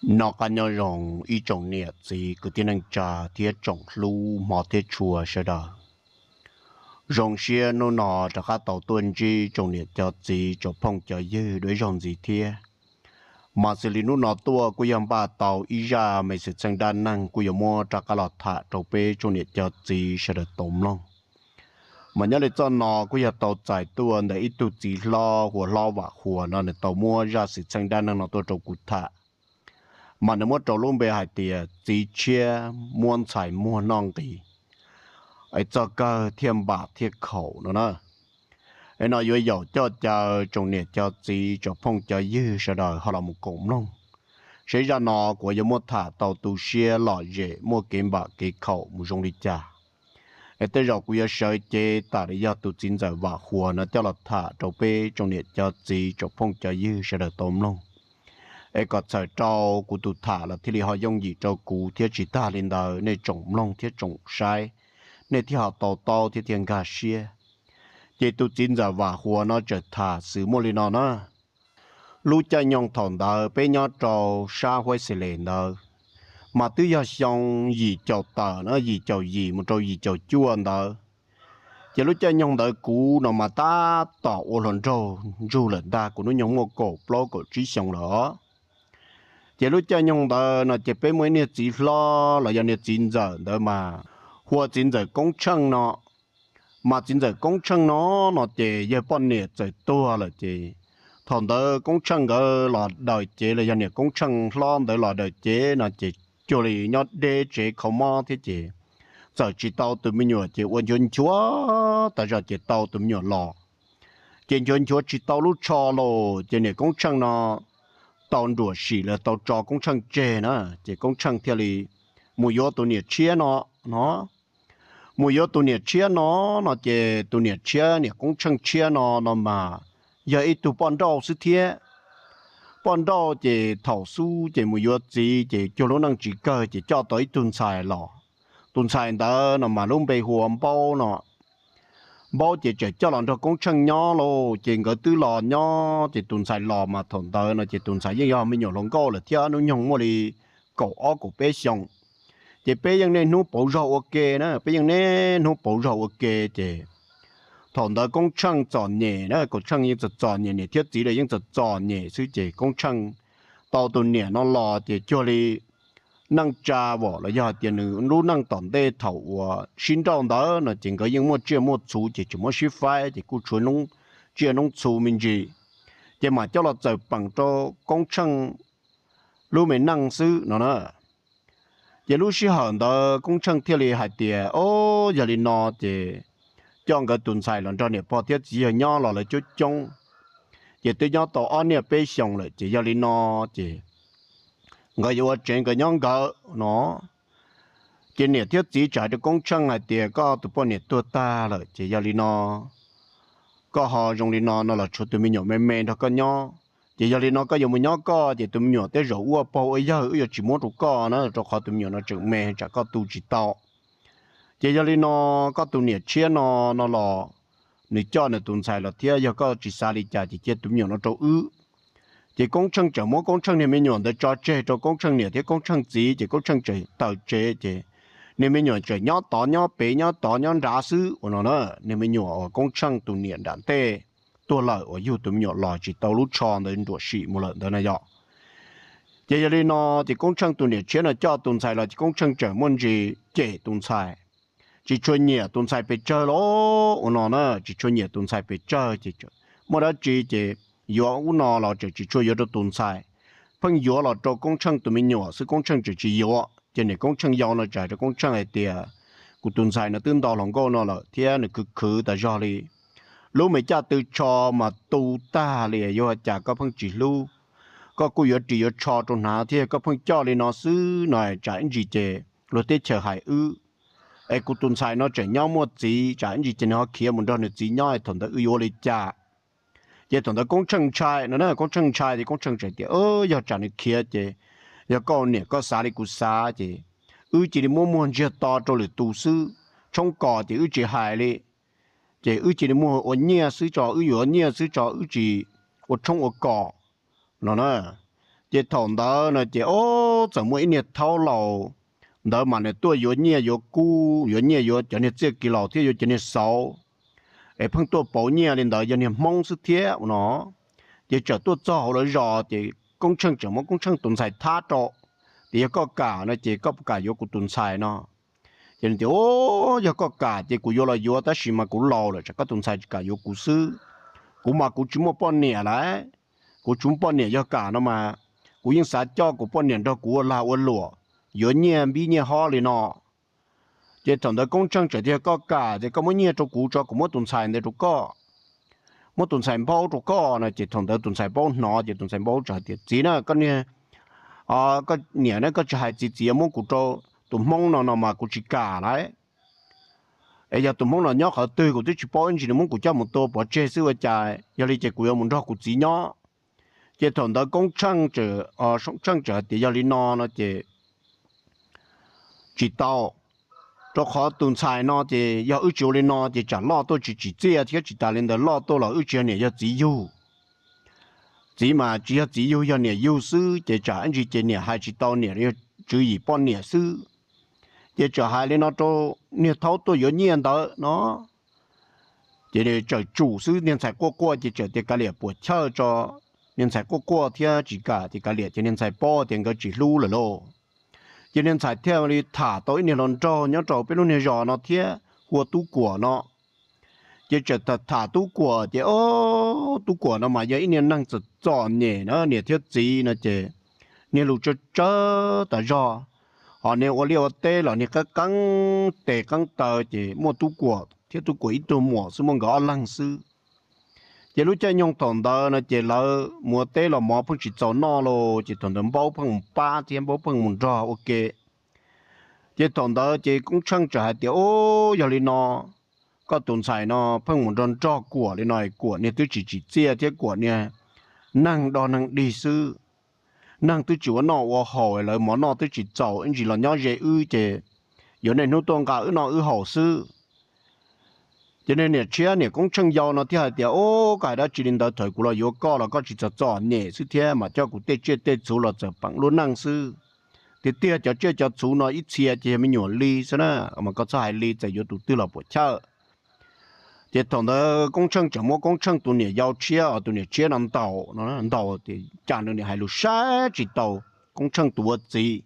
Noj qab nyob zoo ib tsoom niam txiv kwv tij neej tsa thiab tsoom hlub hmov thiab tshua sawv daws. Zoo siab hnub no rov qab tau tuaj ntsib tsoom niam cov txiv tsoom phooj cov ywg dua ib zaug ntxiv thiab. Mas xws li hnub no tuaj kuj yog npaj tau ib zaj me xwm txheej dab neeg kuj yuav muab rov qab los tham rau peb tsoom niam cov txiv sawv daws tau mloog. Mas nyob li txoj no kuj yog tau txais tuaj ntawm ib tug txiv hlob hu ua Hlob Vam Huas no nws tau muab zaj xwm txheej dab neeg no tuaj rau kuv tham. Mas nws muab rau lub npe hais tias txiv tshiab muab ntxhais muag noj nqis, es txog kawg thiaj npam thiaj khaum no na. Es no yuav yaum coj caw tsoom niam cov txiv tsoom phooj cov ywg sawv daws ho los mus koom mloog, seb zaj no kuv yuav muab tham tau tu siab lom zem muaj kev npam kev khaum mus zoo li cas. Es tej zaum kuv yuav sawv cev tas li yog tus txiv ntxawm Vam Huas no coj los tham rau peb tsoom niam cov txiv tsoom phooj cov ywg sawv daws tau mloog, es kom txhawm rau kuv tus tham los thiaj li ho yooj yim rau kuv thiab tsis tag li ntawd nej tsoom mloog thiab tsoom saib, nej thiaj ho tau taub thiab thiaj nkag siab. Ces tus txiv ntxawm Vam Huas no txawm tham xwm muaj li no na. Lub caij nyoog thaum ntawd peb nyob rau sab Huaib Xes Les ntawd, mas twb yog xyoo yim caum tawm na, yim caum yim mus rau yim caum cuaj ntawd. Ces lub caij nyoog ntawd kuv no mas tab tom ua hluas nraug ntsug lawm ntag, kuv hnub nyoog muaj kaum plaub kaum tsib xyoo lawm os. Ces lub caij nyoog ntawd no ces peb muaj ib niag txiv hlob los yog niag txiv ntxawm ntawd mas hu ua txiv ntxawm Koob Tsheej no. Mas txiv ntxawm Koob Tsheej no, no ces yawg poj niam txawm tuag lawm ces thaum ntawd Koob Tsheej nkawd los daws cev los yog niam Koob Tsheej hlob ntawd los daws cev no ces cuag li nyob deb tsev kho mob thiab ces txawm tsis tau tus me nyuam ces ua nchuav nchuav tas zog ces tau tus me nyuam los. Ces nchuav nchuav tsis tau lub tsho los ces niam Koob Tsheej no tau nruam sim los tau tso Koob Tsheej tseg na, ces Koob Tsheej thiaj li mus yuav tus niam tshiab no, no. Mus yuav tus niam tshiab no, no ces tus niam tshiab, niam Koob Tsheej tshiab no, no mas yog ib tug poj nrauj xwb thiab. Poj nrauj ces thaum xub ces mus yuav txiv ces cuag lub neej tsis kawg ces coj tau ib tug ntxhais los. Tus ntxhais ntawd no mas lub npe hu ua Npaub no. Npaub ces tseem coj los nrog Koob Tsheej nyob lauj, ces nkawd twb los nyob ces tus ntxhais los mas thaum ntawd no ces tus ntxhais yeej yog me nyuam hluas nkauj lawm thiab hnub nyoog muaj li kaum ob kaum peb xyoos. Ces peb yeej niaj hnub pauv zog ua ke na, peb yeej niaj hnub pauv zog ua ke ces thaum ntawd Koob Tsheej txom nyem na, Koob Tsheej yeej txom txom nyem, niam thiab txiv los yeej txom txom nyem xwb ces Koob Tsheej tau tus niam no los ces cuag li neej tsa vom los yog hais tias nws lub neej tom ntej thaum uas sib nrauj ntawd no ces nkawd yeej muaj tsiaj muaj txhu ces tseem muab sib faib ces kuj tshuav tsiaj noob txhu me ntsis, ces mam coj los txawm peem rau Koob Tsheej lub me neej xwb no na. Ces lub sij hawm ntawd Koob Tsheej thiaj li hais tias, o, yog li no ces coj nkawd tus ntxhais los nrog niam pog thiab txiv yawg nyob los lawv coob coob, ces twb nyob tau ob niaj peb xyoos lawm ces yog li no ces nkawd yuav ua tsev nkawd nyob nkawd no. Ces niam thiab txiv tsa rau Koob Tsheej hais tias koj tus poj niam tuag tag lawm ces yog li no koj ho zoo li no no los tshuav tus me nyuam me me nrog koj nyob, ces yog li no koj yuav mus nyob koj ces tus me nyuam tej zaum ua pog ua yawg wb yuav tsis muab rau koj na, rau qhov tus me nyuam no tseem me tsam koj tu tsis tau. Ces yog li no koj tus niam tshiab no, no los nws coj nws tus ntxhais los thiab, yog koj tsis xav li cas ces cia tus me nyuam no rau wb. Ces Koob Tsheej tseem muab Koob Tsheej niag me nyuam ntawd tso tseg rau Koob Tsheej niam thiab Koob Tsheej txiv ces Koob Tsheej tseem tawm tsev ces niag me nyuam tseem nyob tod nyob pem nyob tod nyob nrad xwb ua no na. Niag me nyuam uas Koob Tsheej tus niam nram ntej tuag lawm uas yug tus me nyuam los tsis tau lub tsho ntawd nruam sim mus lawm ntawd na yog. Ces yog li no ces Koob Tsheej tus niam tshiab no coj tus ntxhais los ces Koob Tsheej tseem muaj ntsis cem tus ntxhais, tsis tshua nyiam tus ntxhais pes tsawg los ua no na, tsis tshua nyiam tus ntxhais pes tsawg ces muaj dab tsi ces yuav ub no los tseem tsis tshua yuav rau tus ntxhais, pheej yuav los rau Koob Tsheej tus me nyuam xwb Koob Tsheej tseem tsis yuav. Ces niam Koob Tsheej yau no tsa rau Koob Tsheej hais tias kuv tus ntxhais no twb nto hluas nkauj no lawm thiab nws khwv khwv tas zog li, lub me caj tw tsho mas tu tag li, yuav ua cas koj pheej tsis hlub, koj kuj yuav ris yuav tsho rau hnav thiab koj pheej coj li no xwb no tsam ib ntsis ces luag teb chaws hais wb, es kuv tus ntxhais no tseem nyob muaj txiv tsam ib ntsis ces nws ho khiav mus nrog nws txiv nyob thaum ntawd wb yuav ua li cas. Ces thaum ntawd Koob Tsheej ntshai no na, Koob Tsheej ntshai ces Koob Tsheej tseem tias yog tsam nws khiav ces yog koj niam koj xav li kuv xav ces wb cia li muab muag ntsiag to rau lwm tus xwb, tshoob kos ces wb tsis hais li, ces wb cia li muag ua nyiaj xwb tso, wb yuav nyiaj xwb tso, wb tsis ua tshoob ua kos no na. Ces thaum ntawd no ces ob txawm muaj ib niag thaub laus ntawd mas nws tuaj yuav nyiaj yuav kub, yuav nyiaj yuav cov niag txiaj kiv laus thiab yuav cov niag xauv, es pheej tuaj pauv nyiaj li ntawd yog niag Hmoob xwb thiab ua no. Ces txawm tuaj txog hauv lawv zos ces Koob Tsheej txawm muab Koob Tsheej tus ntxhais thab rau, tias yog koj kam no ces koj puas kam yuav kuv tus ntxhais no. Ces nws tias, Yog koj kam ces kuv yuav los yuav, tab sis mas kuv laus lawm tsam koj tus ntxhais tsis kam yuav kuv xwb. Kuv mas kuv tsis muaj poj niam lawm, kuv tsis muaj poj niam, yog kam no mas kuv yeej xav coj kuv poj niam nrog kuv ua lag ua luam, yuav nyiaj npib nyiaj hob li no. Ces thaum ntawd Koob Tsheej txawm tias, Koj kam ces koj muab nyiaj rau kuv tso, kuv muab tus ntxhais ntawd rau koj, muab tus ntxhais npaub rau koj no. Ces thaum ntawd tus ntxhais npaub hnov ces tus ntxhais npaub txawm hais tias, Txiv na, koj niam, koj niam na, koj tsis hais txiv, txiv yuav muab kuv rau tus Hmoob no no mas kuv tsis kam lawm. Es yog tus Hmoob no nyob qhov twg kuv twb tsis paub ib ntsis, nws muab kuv coj mus tua pov tseg xwb ua cas, yog li ces kuv yuav mus nrog kuv txiv nyob. Ces thaum ntawd Koob Tsheej, Tsheej txawm hais tias, Yog li no no ces tsis tau, rau qhov tus ntxhais no ces yog wb tsis ua li no ces tsam loj tuaj tsis tsim txiaj thiab, tsis tas li ntawd loj tuaj los wb tsis yog niam yog txiv yug. Txiv mas tsis yog txiv yug, yog niam yug xwb, ces tsam ib ntsis ces niam hais tsis tau, niam yog tswv yim poj niam xwb. Ces txawm hais li no rau niag thaub tuaj yuav nyiaj ntawd no. Ces txawm tsum xwb, niag ntxhais quaj quaj ces txawm tias kav liam puas chawj tso. Niag ntxhais quaj quaj thiab tsis kam ces kav liam ces niag ntxhais paub tias nkawd tsis hlub lawm lauj. Ces niag ntxhais thiaj li tham tau ib niag hluas nraug nyob rau peb lub niag zos no thiab, hu ua Tub Kuam no. Ces txawm tham Tub Kuam ces, o, Tub Kuam no mas yog ib niag neeg txom txom nyem na, niam thiab txiv no ces niag lus tsawg tsawg tas zog, ho niag ua liaj ua teb los niag qeeb qeeb tes qeeb taw, ces muaj Tub Kuam thiab Tub Kuam ib tug muam xwb, muaj nkawd ob leeg xwb. Ces lub caij nyoog thaum ntawd no ces lawv mus ua teb los mov pheej tsis txaus noj lauj, ces thaum ntawd Npaub pheej mus pab thiab Npaub pheej mus nrog ua ke. Ces thaum ntawd ces Koob Tsheej txawm hais tias, Ub, yog li no, koj tus ntxhais no pheej mus nrog nrog Kuam li no, Kuam niag twb tsis tsim txiaj thiab Kuam niag neeg dog neeg dig xwb, neeg twb tsis ua noj ua haus, lawv mov noj twb tsis txaus, ib ntsis los nyob ze wb ces yuav niaj hnub tuaj nqa wb noj wb haus xwb. Ces niag niam tshiab niam Koob Tsheej yau no thiaj hais tias, Ub, koj hais dab tsi li ntawd, thaum kuv los yuav koj los koj tsis txom txom nyem xwb thiab, mas coj kuv tej tsiaj tej txhuv los txawm peem lub neej xwb. Tiag tiag cov tsiaj cov txhuv no ib txhia ces yog me nyuam li xwb na, mas koj txhob hais li, txawm yuav tus twg los puas chawj. Ces thaum ntawd Koob Tsheej tseem muab Koob Tsheej tus niam yau tshiab, tus niam tshiab no ntaus, ntaus tias cas nws niam hais lus saib tsis taus Koob Tsheej tus ua txiv.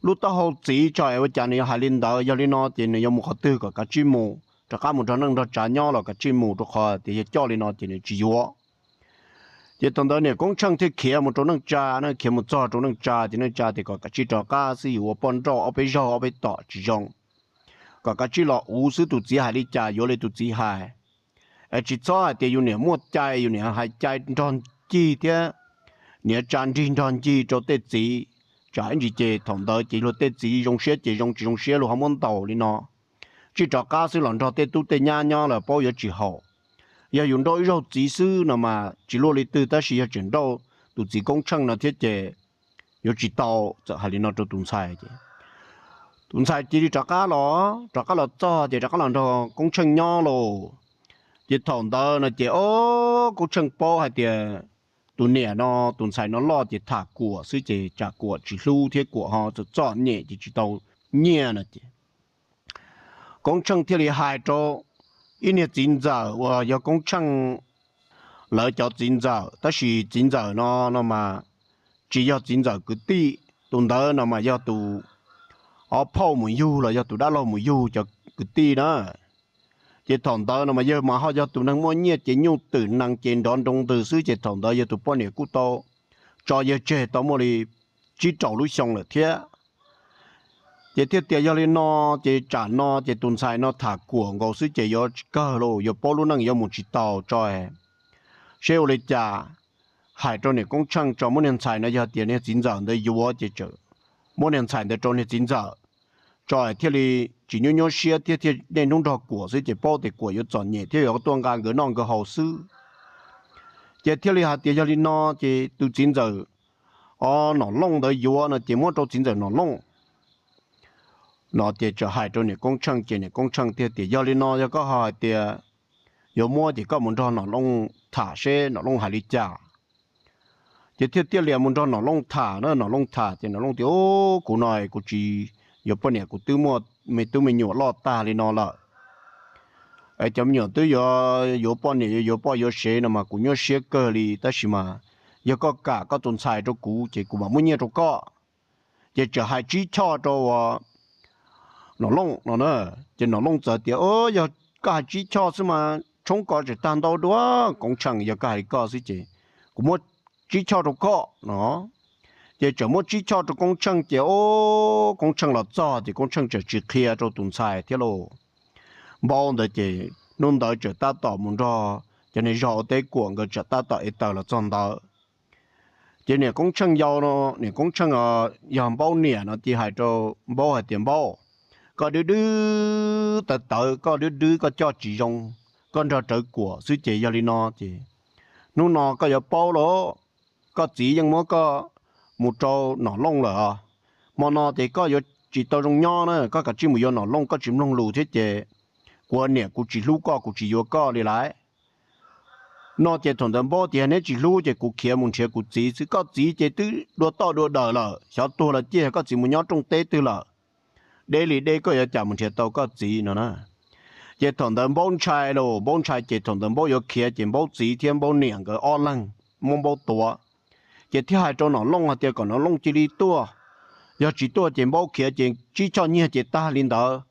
Lub taub hau txiv tso es ua cas nws yuav hais li ntawd, yog li no ces nws yuav mus qhov twg kom kav tsij mus, rov qab mus nrog neej nrog tsav nyob los kav tsij mus, rau qhov tias yog coj li no ces nws tsis yuav. Ces thaum ntawd niam Koob Tsheej thiaj khiav mus rau neej tsa, khiav mus txog rau neej tsa ces neej tsa tias kom kav tsij rov qab xwb, yuav ua poj nrauj ob peb zaug ob peb tom tsis zoo, kom kav tsij los uv xwb, tus txiv hais li cas yuav li tus txiv hais. Es tsis txhob hais tias yus niam muaj cai, yus niam hais cai nrog ncig thiab, niam tsa nrig nrog ncig rau tej txiv, tsam ib ntsis ces thaum ntawd ces luag tej txiv zoo siab ces zoo, tsis zoo siab luag ho muab ntaus li no. Tsij rov qab xwb los nrog tej tub tej nyab nyob los paub yuav tsis haum. Yog yus nrauj ib zaug txiv xwb no mas tsis luaj li twg, tab sis yog tseem nrauj tus txiv Koob Tsheej no thiab ces yuav tsis tau. Txawm hais li no rau tus ntxhais ces tus ntxhais cia li rov qab los, rov qab los txog ces rov qab los nrog Koob Tsheej nyob lauj. Ces thaum ntawd no ces o, Koob Tsheej paub hais tias tus niam no, tus ntxhais no loj ces tham Kuam xwb ces tsam Kuam tsis hlub thiab Kuam ho txom txom nyem ces tsis tau nyiaj no ces Koob Tsheej thiaj li hais rau ib niag txiv ntxawm uas yog Koob Tsheej lawv cov txiv ntxawm, tab sis txiv ntxawm no no mas tsis yog txiv ntxawm kwv tij, tus ntawd no mas yog tus ob phauj mus yug los yog tus dab laug mus yug cov kwv tij na. Ces thaum ntawd no mas yawg mas ho yog tus neeg muaj nyiaj ces nyuj twm nees ces nrov nroo ntws xwb, ces thaum ntawd yawg tus poj niam kuj tau tso yawg tseg tau muaj li tsib rau lub xyoo lawm thiab. Ces thiaj tias yog li no ces tsam no ces tus ntxhais no tham Kuam nkaus xwb ces yuav tsis kawg lauj, yuav paub lub neej yuav mus tsis taus tso, seb ua li cas. Hais rau niam Koob Tsheej tso, muab niag ntxhais no yog tias niag txiv ntxawm ntawd yuav ces tseem muab niag ntxhais ntawd rau niag txiv ntxawm tso, thiaj li tsis nyuaj nyuaj siab thiab, thiaj niaj hnub nrog Kuam xwb ces paub tias Kuam yuav txom nyem thiab yuav tuaj nqa nkawd noj nkawd haus xwb. Ces thiaj li hais tias yog li no ces tus txiv ntxawm o Nom Looj ntawd yuav no ces muab rau txiv ntxawm Nom Looj no ces txawm hais rau niam Koob Tsheej ces niam Koob Tsheej thiaj tias yog li no, yog koj ho hais tias yuav muab ces koj mus nrog Nom Looj tham seb Nom Looj hais li cas. Ces thiaj tiaj lias mus nrog Nom Looj tham na, Nom Looj tham ces Nom Looj tias, Ub, kuv no kuv tsis yuav poj niam, kuv twb muaj me tub me nyuam loj tag li no lawm. Es cov me nyuam twb yuav yuav poj niam, yuav yuav poj yuav sev no mas kuv nyuaj siab kawg li, tab sis mas yog koj kam koj tus ntxhais rau kuv ces kuv mam muab nyiaj rau koj. Ces txawm hais tsib choj rau Nom Looj no na. Ces Nom Looj txawm tias, Yog koj hais tsib choj xwb mas tshoob kos tseem tag ntau dua, Koob Tsheej, yog koj hais li koj xwb ces kuv muab tsib choj rau koj no. Ces txawm muab tsib choj rau Koob Tsheej ces, o, Koob Tsheej los txog ces Koob Tsheej txawm tsis qhia rau tus ntxhais thiab lauj. Npaub ntawd ces hnub ntawd txawm tab tom mus nrog cov niag zog ua teb kuam nkawd txawm tab tom ev taws los txog ntawd. Ces niam Koob Tsheej yau no, niam Koob Tsheej yog Npaub niam no cia hais rau Npaub hais tias, Npaub, koj dwb dwb tawv tawv, koj dwb dwb koj coj tsis zoo, koj nrog rawv kuam xwb ces yog li no ces hnub no koj yuav paub lauj, koj txiv yeej muab koj mus rau Nom Looj lawm os. Hmo no ces koj yuav tsis tau zoo nyob na, koj kav tsij mus yuav Nom Looj, koj tsis mloog lus thiab ces kuv niam kuv tsis hlub koj, kuv tsis yuav koj li lawm. No ces thaum ntawd Npaub tias, Neb tsis hlub ces kuv khiav mus nrhiav kuv txiv xwb, koj txiv ces twb dua toj dua dawm lawm, xyov tuag los ciaj, koj txiv mus nyob rooj teb twg lawm, deb li deb koj yuav cas mus nrhiav tau koj txiv no na. Ces thaum ntawd Npaub ntshai lauj, Npaub ntshai ces thaum ntawd Npaub yuav khiav ces Npaub txiv thiab Npaub niam nkawd ob leeg muab Npaub tuav. Ces thiaj hais rau Nom Looj hais tias kom Nom Looj cia li tuaj, yog tsis tuaj ces Npaub khiav ces tsib choj nyiaj ces tag li ntawd.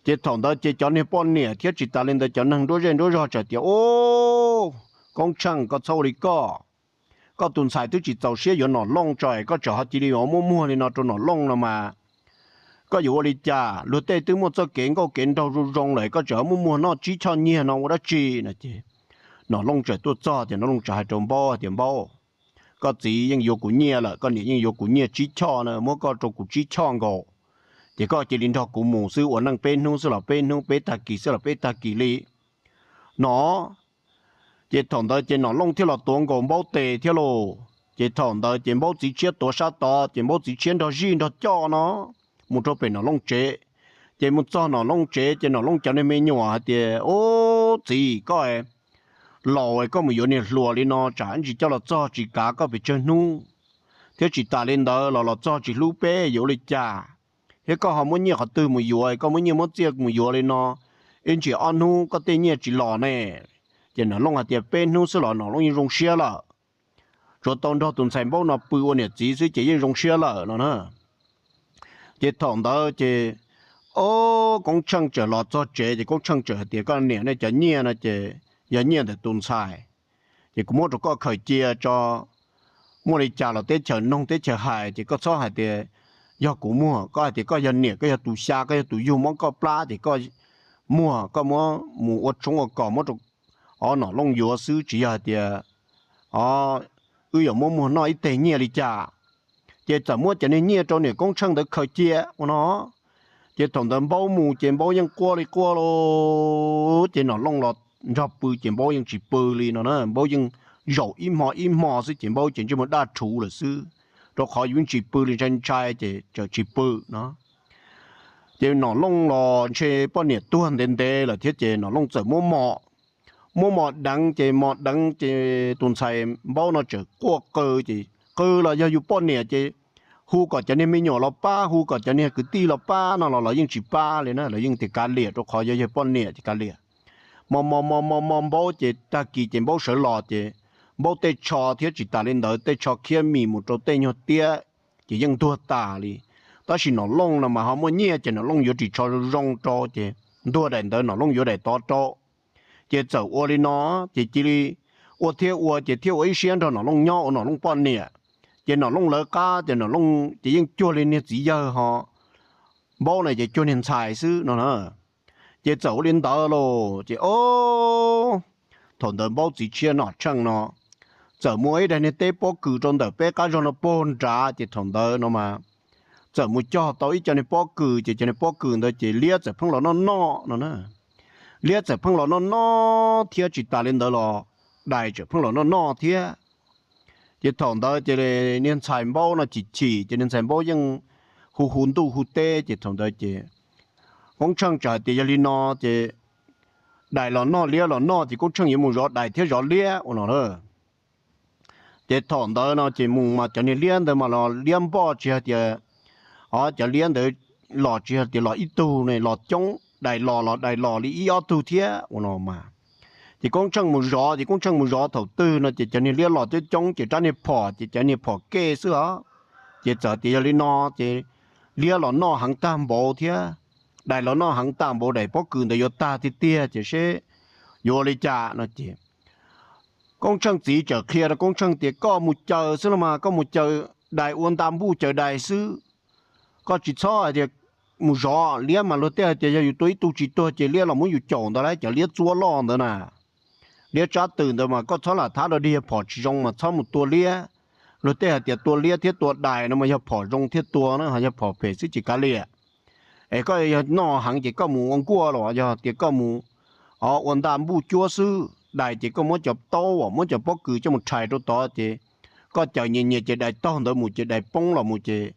Ces thaum ntawd ces cov niag poj niam thiab tsis tas li ntawd cov neeg nruab zej nruab zog txawm tias, Ub, Koob Tsheej, koj txhob ua li koj. Koj tus ntxhais twb tsis txaus siab yuav Nom Looj tso, koj tseem ho cia li yuav muab muag li no rau Nom Looj no mas koj yuav ua li cas? Luag tej twb muaj txoj kev nkauj kev nraug zoo zoo lawm, koj tseem muab muag noj tsib choj nyiaj no ua dab tsi no ces Nom Looj txawm tuaj txog ces Nom Looj txawm hais rau Npaub tias, Npaub, koj txiv yeej yuav kuv nyiaj lawm, koj niam yeej yuav kuv nyiaj tsib choj na, muab koj rau kuv tsib choj nkaus, ces koj cia li nrog kuv mus xwb, ua neej peb hnub xwb los peb hnub, peb tag kis xwb los peb tag kis li no. Ces thaum ntawd ces Nom Looj thiaj los tuav nkaus Npaub tes thiab lauj. Ces thaum ntawd ces Npaub txiv tshiab tuav sab tod ces Npaub txiv tshiab nrog zij nrog coj no mus rau pem Nom Looj tsev. Ces mus txog Nom Looj tsev ces Nom Looj cov niag me nyuam hais tias, Ub, txiv, koj laus koj mus yuav niag hluas li no tsam ntsis coj los txog tsis kav koj pes tsawg hnub, thiab tsis tas li ntawd los los txog tsis hlub peb yuav ua li cas? Thiab koj ho muab nyiaj qhov twg mus yuav, koj muab nyiaj muab txiaj mus yuav li no, ib ntsis ob hnub koj tej nyiaj tsis los ne. Ces Nom Looj hais tias peb hnub xwb los Nom Looj yeej zoo siab lawm, tsuas tau nrog tus ntxhais Npaub no pw ua niam txiv xwb ces yeej zoo siab lawm no na. Ces thaum ntawd ces, o, Koob Tsheej txawm los txog tsev ces Koob Tsheej txawm hais tias, Koj niam, nej cov nyiaj no ces yog nyiaj ntawm tus ntxhais, ces kuv muab rau koj khaws cia tso, muaj li cas los teb chaws noog teb chaws hais ces koj txhob hais tias yog kuv muag, koj hais tias koj yog niam, koj yog tus xya, koj yog tus yug muab koj plab ces koj muag, koj muab mus ua tshoob ua kos muab rau, o, Nom Looj yuav xwb, tsis yog hais tias, o, wb yuav muab muag noj ib teg nyiaj li cas. Ces txawm muab cov niag nyiaj rau niam Koob Tsheej ntawd khaws cia ua no. Ces thaum ntawd Npaub mus ces Npaub yeej quaj li quaj lauj, ces Nom Looj los nrog pw ces Npaub yeej tsis pw li no na, Npaub yeej zaum ib hmo ib hmo xwb ces Npaub ces ntsej muag daj rhuv lawm xwb, rau qhov yus yeej tsis pw li, ntshai ntshai ces txawm tsis pw no. Ces Nom Looj los ntshe poj niam tuag ntev ntev lawm thiab ces Nom Looj txawm muab mos, muab mos deev ces mos deev ces tus ntxhais Npaub no txawm quaj qw ces qw los yog yus poj niam ces hu kom cov niag me nyuam los pab, hu kom cov niag kwv tij los pab no los lawv yeej tsis pab li na, lawv yeej tias kav liam, rau qhov yog yawg poj niam ces kav liam. Mos mos mos mos mos Npaub ces tag kis ces Npaub sawv los ces Npaub tej tsho thiab tsis tas li ntawd tej tsho khiab mis mus rau tej nyuag tiab ces yeej ntuag tas li. Tab sis Nom Looj no mas ho muaj nyiaj ces Nom Looj yuav ris tsho zoo zoo rau ces ntuag daim ntawd Nom Looj yuav daim tod rau. Ces txawm ua li no, ces cia li ua thiab ua ces thiaj ua ib siab nrog Nom Looj nyob ua Nom Looj poj niam. Ces Nom Looj lawv qab ces Nom Looj ces yeej cuag li niag txiv yawg ho Npaub na ces cuag niag ntxhais xwb no na. Ces txawm ua li ntawd lauj ces o, thaum ntawd Npaub txiv tshiab Nom Tsheej no txawm muaj ib daim niag teb pob kws rau ntawm peb qab zog no pog nrad ces thaum ntawd no mas txawm mus cog tau ib co niag pob kws ces cov niag pob kws ntawd ces liab txawm pheej los noj noj no na. Liab txawm pheej los noj noj thiab tsis tas li ntawd los dais txawm pheej los noj noj thiab. Ces thaum ntawd ces niag ntxhais Npaub no chim chim ces niag ntxhais Npaub yeej hu hu ntuj hu teb ces thaum ntawd ces Koob Tsheej txawm hais tias yog li no ces dais los noj liab los noj ces Koob Tsheej yuav mus zov dais thiab zov liab ua no lawm. Ces thaum ntawd no ces mus mas cov niag liab ntawd mas los liab npoj tsis hais tias, o, cov liab ntawd los tsis hais tias los ib tug ne, los coob, dais los los dais los li ib ob tug thiab ua no mas. Ces Koob Tsheej mus zov, ces Koob Tsheej mus zov thaum twg no ces cov niag liab los coob coob ces rab niag phom ces cov niag phom kej xwb os. Ces txawm tias yog li no ces liab los noj heev tag npaum thiab, dais los noj heev tag npaum, dais pob kws ntawd yuav tag tiag tiag ces seb yuav ua li cas no ces Koob Tsheej txiv txawm qhia rau Koob Tsheej tias koj mus caws xwb los mas, koj mus caws dais, ua nta npuj caws dais xwb. Koj tsis txhob hais tias mus zov liab mas luag tej hais tias yog yus tua ib tug tsis tuag ces liab los muab yus caum ntawd lawm, cov liab txuab loj ntawd na, liab tsab twm ntawd mas koj txhob lam thab dog dig, yog phom tsis zoo mas txhob mus tua liab. Luag tej hais tias tua liab thiab tua dais no mas yog phom zoo thiaj tua na, ho yog phom phem xwb ces kav liam. Es koj yog noj heev ces koj mus ua nkuaj los yog tias koj mus, o, ua nta npuj cuab xwb, dais ces koj muab cov taub uas muab cov pob kws coj mus rhais rau tod ces koj caws nyias nyias ces dais taug ntawd mus ces dais poob los mus ces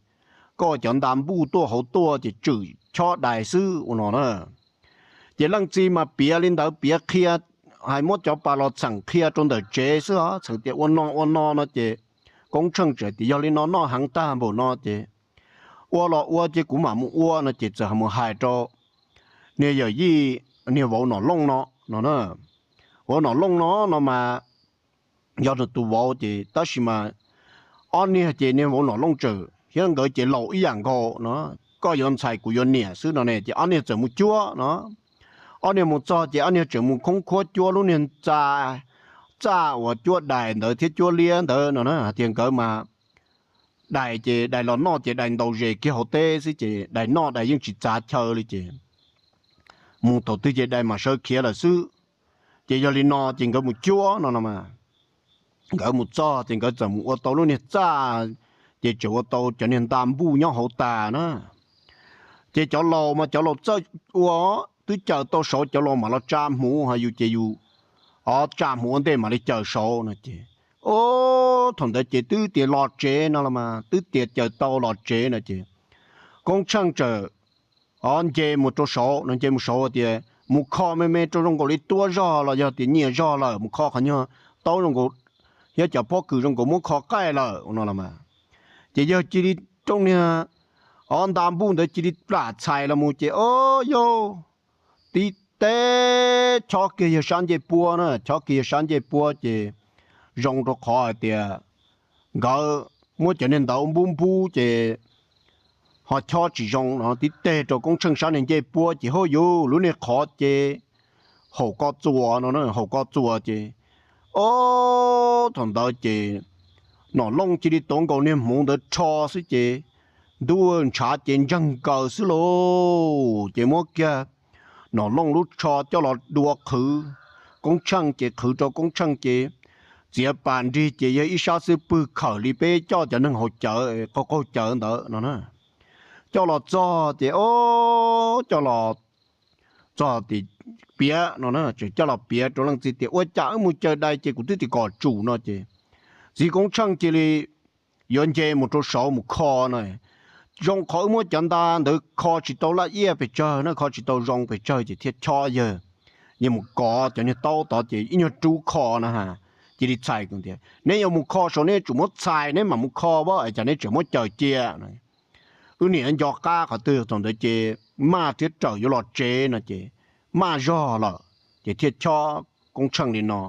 koj ua cov nta npuj tuaj hauv tuaj ces tswm chob dais xwb ua no na. Ces leej txiv mas piav li ntawd, piav qhia, hais muab cov pas los txheem qhia rau ntawm tsev xwb os, txheem tias ua no ua no no ces Koob Tsheej txawm tias yog li no noj heev tag npaum no ces ua los ua ces kuv mam mus ua no ces txawm mus hais rau niag yawm yij, niag vauv Nom Looj no no na. Vauv Nom Looj no no mas yog nws tus vauv ces tab sis mas ob niag ces niag vauv Nom Looj txawm thiab nkawd ces laus ib yam nkaus no, koj yuav ntxhais kuv yuav niam xwb no ne, ces ob niag txawm mus cuab no. Ob niag mus txog ces ob niag tseem mus khoob khuab cuab lub niag txaj, txaj uas cuab dais ntawd thiab cuab liab ntawd no na, hais tias nkawd mas dais ces dais los noj ces dais ntaus zes kiag hauv teb xwb ces dais noj dais yeej tsis txav chaw li ces mus thaum twg ces dais mam sawv khiav lawm xwb. Ces yog li no ces nkawd mus cuab no no mas, nkawd mus txog ces nkawd txawm mus ua tau lub niag txaj, ces tseem ua tau cov niag nta npuj nyob hauv tas na. Ces cov laus mas cov laus txawj ua, twb caws tau saud cov laus mam los tsa hmuv, ho yus ces yus, o, tsa hmuv ua ntej mam li caws saud no ces, o, thaum ntawd ces twb tias los tsev no los mas, twb tias caws tau los tsev no ces Koob Tsheej txawm, o, nce mus rau saud no, nce mus saud tias mus kho me me rau zoo nkaus li tuab zog los yog tias nyias zog lawm, mus kho qhov nyuag taub zoo nkaus thiab cov pob kws zoo nkaus muab kho qaij lawm ua no los mas. Ces yawg cia li, rooj niag, o, nta npuj ntawd cia li plam txhais los mus ces, o, yau, tib teg chob kiag yawg sab ncej puab na, chob kiag yawg sab ncej puab ces zoo rau qhov hais tias nkawd muab cov niag ntawd npub npub ces ho chob tsis zoo no, tib teg rau Koob Tsheej sab niag ncej puab ces hauj yus lub niag qhov ces haum ko txuas no, haum ko txuas ces, o, thaum ntawd ces Nom Looj cia li tuav nkaus niag hmuv ntawd rho xwb ces ntuj ntshav ces ntseeg nkaws xwb lauj. Ces muab kiag Nom Looj lub tsho coj los dua qhwv, Koob Tsheej ces qhwv rau Koob Tsheej ces txiav pas nrig ces yog ib sab xub pwg khawm li peb coj cov neeg haus cawv, qaug qaug cawv ntawd no na. Coj los txog ces, o, coj los txog tim piav no na, tseem coj los piav rau leej txiv tias ua cas wb mus caws dais ces kuv twb tim kom tsum no ces txiv Koob Tsheej cia li yuav nce mus rau saud mus kho no. Zoo qhov wb muab cov nta ntawd kho tsis tau laj iaj pes tsawg na, kho tsis tau zoo pes tsawg ces thiaj chob yawg. Yawg mus kov cov niag taub tod ces ib nyuag rub kho na ha, cia li txhais tias neb yuav mus kho saud neb tsum muab txhais neb mam mus kho, cas neb tseem muab caws cia. Wb niam nco qab qhov twg thaum ntawd ces maj thiab rawm yuav los tsev no ces maj zog lawm ces thiaj chob Koob Tsheej li no.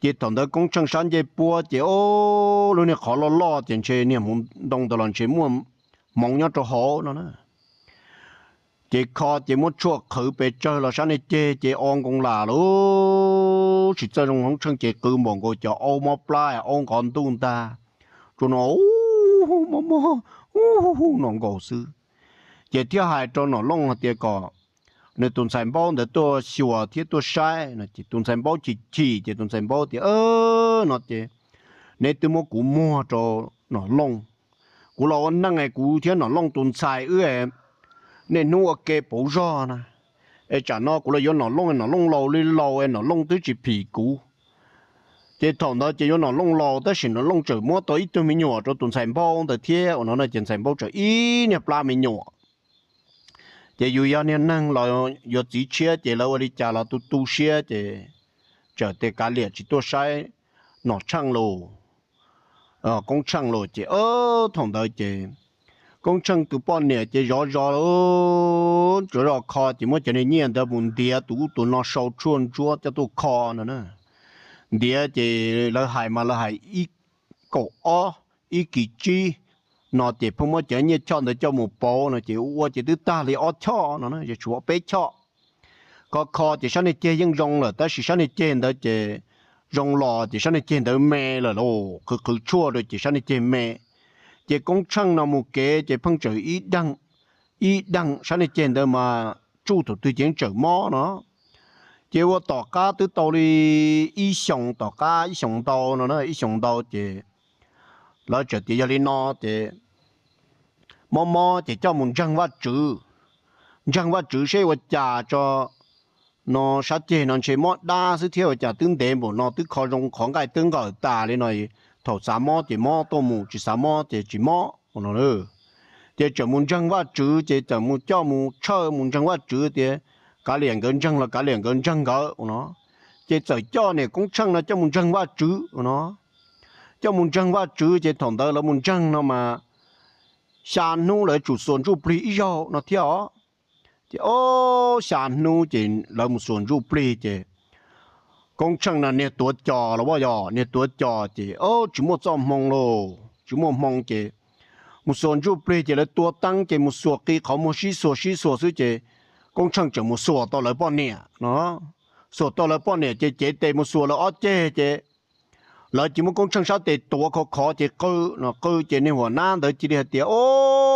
Ces thaum ntawd Koob Tsheej sab ncej puab ces, o, lub niag qhov loj loj ces ntshe niag hmuv ntoo ntawd los ntshe muaj hmoov nyob rau hauv no na. Ces kho ces muab tshuaj qhwv pes tsawg los sab niag ceg ces o nkoos lam lub tsis txawj zoo, Koob Tsheej ces qw npaum nkaus cov aub mob plab aub nqov ntuj ntag, tsuas no mob mob no nkaus xwb. Ces thiaj hais rau Nom Looj hais tias kom nws tus ntxhais npaub ntawd tuaj xyuas thiab tuaj saib no ces tus ntxhais npaub chim chim ces tus ntxhais npaub tias, no ces neb twb muab kuv muag rau Nom Looj. Kuv los ua neej kuv thiab Nom Looj tus ntxhais wb niaj hnub ua ke pauv zog na, es tsam no kuv los yuav Nom Looj, Nom Looj laus li laus es Nom Looj twb tsis phim kuv. Ces thaum ntawd ces yuav Nom Looj laus tab sis Nom Looj tseem muab tau ib tug me nyuam rau tus ntxhais npaub ntawd thiab ua no no ces ntxhais npaub tseem ib niag plab me nyuam. Ces yus yog niag neeg los yuav txiv tshiab ces lawv ua li cas los tu tu siab ces txawm tias kav liam tsis tuaj saib Nom Tsheej lauj. Koob Tsheej lawm ces thaum ntawd ces Koob Tsheej tus poj niam ces zov zov, tsuav zos kho ces muab cov niag nyiaj ntawd mus ntiav tus ub tus no sau tshuaj ntsuab coj tuaj kho no na. Ntiav ces lawv hais mas lawv hais ib kaum ob, ib kis tsib no ces pheej muab cov nyiaj choj ntawd coj mus pauv no ces ua ua ces twb tag li ob choj no, tshuav peb choj. Kho kho ces sab niag ceg yeej zoo lawm tab sis sab niag ceg ntawd ces zoo los ces sab niag ceg ntawd me lawm lauj, qhwv qhwv tshuaj rau ces sab niag ceg me. Ces Koob Tsheej no mus kev ces pheej tseem ib deeg, ib deeg sab niag ceg ntawd mas tsuj thaum twg ces yeej tseem mob no. Ces ua tom qab twb tau li ib xyoos, tom qab ib xyoos ntau no, ib xyoos ntau ces lawv txawm tias yog li no ces mob mob ces coj mus ntseeg Vajtswv, ntseeg Vajtswv seb ua cas tso no, sab ceg no ntshe mob dab xwb thiab ua cas twb ntev npaum no twb kho zoo qhov nqaij twb nqawm tas li no, thaum xav mob ces mob tuaj mus, tsis xav mob ces tsis mob no. Ces txawm mus ntseeg Vajtswv ces txawm mus coj mus tshawj mus ntseeg Vajtswv tias kav liam nkawd ntseeg los kav liam nkawd ntseeg nkawd no. Ces txawm coj niam Koob Tsheej no coj mus ntseeg Vajtswv no. Coj mus ntseeg Vajtswv ces thaum ntawd lawv mus ntseeg no mas xya hnub lawv tsum xuas ntsuj plig ib zaug no thiab os. Ces ob xya hnub ces lawv mus xuas ntsuj plig ces Koob Tsheej no niag tuav cos los as yog niag tuav cos ces tsis muaj txoj hmoo lauj, tsis muaj hmoo ces mus xuas ntsuj plig ces lawv tua teeb ces mus xuas qi qhov muag sib xuas sib xuas xwb ces Koob Tsheej tseem mus xuas tau lawv poj niam no. Xuas tau lawv poj niam ces cev tes mus xuas lawv ob ceg ces lawv cia muab Koob Tsheej sab tes tuav khov khov ces qw no, qw ces niag huam nab ntawd cia li hais tias,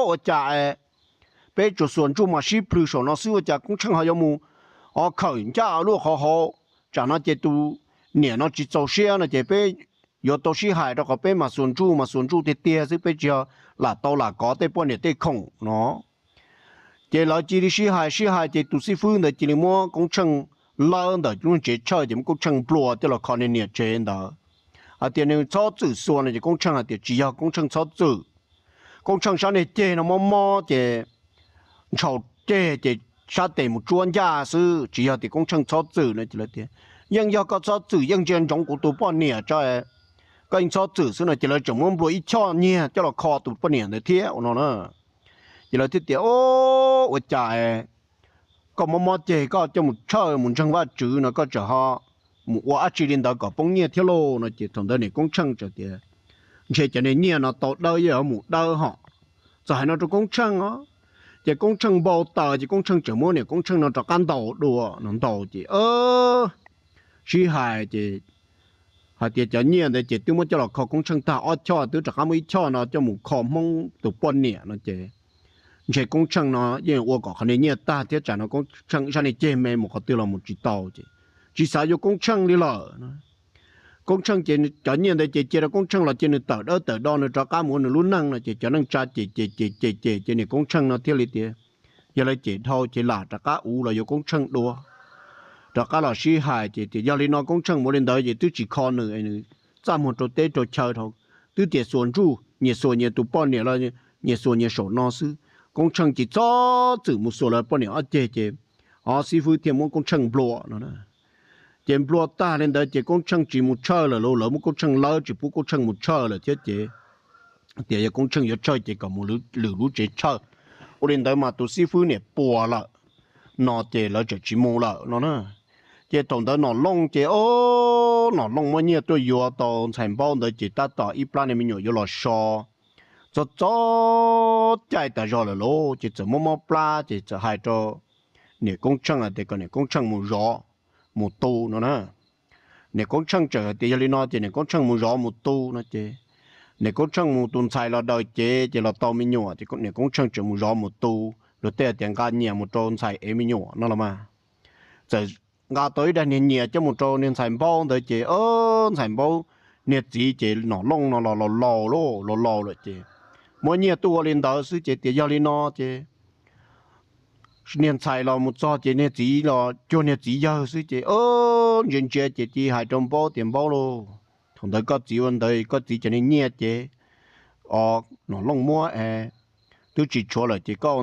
Ua cas peb tsuas xuas ntsuj mas sib plhws saum no xwb ua cas Koob Tsheej ho yuav mus o khawm ncaj luaj qhov hauv, tsam no ces tus niam no tsis txaus siab no ces peb yuav tau sib hais rau qhov peb mas xuas ntsuj mas xuas ntsuj tiag tiag xwb, peb tsis yog lam tau lam kov tej poj niam tej khoom no. Ces lawv cia li sib hais sib hais ces tus xib fwb ntawd cia li muab Koob Tsheej lawb ntawm lub tsev tshawj ces muab Koob Tsheej nplua coj los kho niag niam tsev ntawd. Hais tias nws txhob txwm xuas no ces Koob Tsheej hais tias tsis yog, Koob Tsheej txhob txwm. Koob Tsheej sab niag ceg no mob mob ces ntshaus ceg ces sab tes mus tsuab ncaj xwb, tsis yog tias Koob Tsheej txhob txwm no ces lawv tias, Yeej yog koj txhob txwm, yeej ntsia ntsoov kuv tus poj niam tso, koj yeej txhob txwm xwb no ces lawv tseem muab nplua ib choj nyiaj coj los kho tus poj niam ntawd thiab ua no na. Ces lawv thiaj tias, Ua cas koj mob mob ceg koj coj mus tshawj mus ntseeg Vajtswv no koj tseem ho mus ua dab tsi li ntawd kom poob nyiaj thiab lauj no ces thaum ntawd niam Koob Tsheej txawm tias, Ntshe cov niag nyiaj no tau dawb yuav mus dawb hos. Txawm hais no rau Koob Tsheej os. Ces Koob Tsheej npau taws ces Koob Tsheej tseem muab niam Koob Tsheej no rov qab ntaus dua no, ntaus ces sib hais ces hais tias cov nyiaj ntawd ces twb muab coj los kho Koob Tsheej tag ob choj, twb rov qab muab ib choj no coj mus kho Hmoob tus poj niam no ces ntshe Koob Tsheej no yeej ua kom qhov niag nyiaj tag thiab tsam no Koob Tsheej ib sab niag ceg me mus qhov twg los mus tsis tau ces tsis xav yuav Koob Tsheej li lawm. Koob Tsheej ces cov nyiaj ntawd ces cia rau Koob Tsheej los cia nws tawm dawb tawm do nws rov qab mus ua nws lub neej no ces cov neej tsa ces ces ces ces ces ces niam Koob Tsheej no thiaj li tias yog lawv cem dhau ces lam rov qab uv los yuav Koob Tsheej dua. Rov qab los sib hais ces tias yog li no Koob Tsheej mus li ntawd ces twb tsis kho nws, nws txaj muag rau teb rau chaw dhau, twb tias xuas ntsuj nyias xuas nyias tus poj niam los nyias xuas nyias saum no xwb. Koob Tsheej ces txhob txwm mus xuas lawv poj niam ob ceg ces ob xib fwb thiaj muab Koob Tsheej nplua no. Ces nplua tag li ntawd ces Koob Tsheej tsis mus tshawj lawm lauj, lawv muab Koob Tsheej lawb tsis pub Koob Tsheej mus tshawj lawm thiab ces tias yog Koob Tsheej yuav tshawj ces kom mus lwm lub tsev tshawj. Ua li ntawd mas tus xib fwb niam puas lawm no ces lawv txawm tsis mus lawm no na. Ces thaum ntawd Nom Looj ces o, Nom Looj muab nyiaj tuaj yuav tau ntxhais Npaub ntawd ces tab tom ib plab niag me nyuam yuav los so txog txog caij tas zog lawm lauj ces txawm mob mob plab ces txawm hais rau niam Koob Tsheej hais tias kom niam Koob Tsheej mus zov mus tu no na. Niam Koob Tsheej txawm hais tias yog li no ces niam Koob Tsheej mus zov mus tu no ces niam Koob Tsheej mus tus ntxhais los daws cev ces los tau me nyuam ces niam Koob Tsheej txawm mus zov mus tu, luag tej hais tias nqa nyias mus rau ntxhais ev me nyuam no los mas. Txawm nqa tau ib daig niag nyias coj mus rau niag ntxhais Npaub ntawd ces ntxhais Npaub niag txiv ces Nom Looj no los laus laus lauj, laus laus lawm ces muab nyiaj tuaj ua li ntawd xwb ces tias yog li no ces niag ntxhais los mus txog ces niag txiv los cuag niag txiv yawg xwb ces ntsia ntsia ces cia hais rau Npaub tias Npaub lauj, thaum ntawd koj txiv ua ntawd koj txiv cov niag nyiaj ces o, Nom Looj muab es twb tsis tshuav lawm ces koj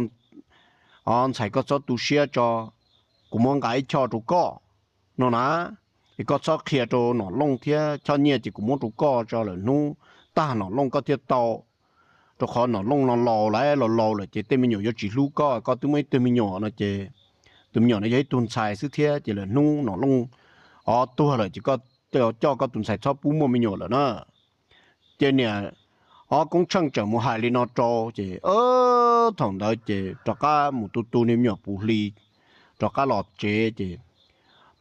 o, ntxhais koj txhob tu siab tso, kuv muab nqa ib choj rau koj no na. Es koj txhob qhia rau Nom Looj thiab, choj nyiaj ces kuv muab rau koj tso, lwm hnub tag Nom Looj koj thiaj tau, rau qhov Nom Looj no laus lawm, laus laus lawm ces tej me nyuam yuav tsis hlub koj, koj twb muaj ib tug me nyuam no ces tus me nyuam no yog ib tug ntxhais xwb thiab ces lawm hnub Nom Looj o tuag lawm ces koj coj koj tus ntxhais txhob pub muaj me nyuam lawm na. Ces niam o Koob Tsheej tseem mus hais li no rau ces thaum ntawd ces rov qab mus tu tu niag me nyuam puv hli rov qab los tsev ces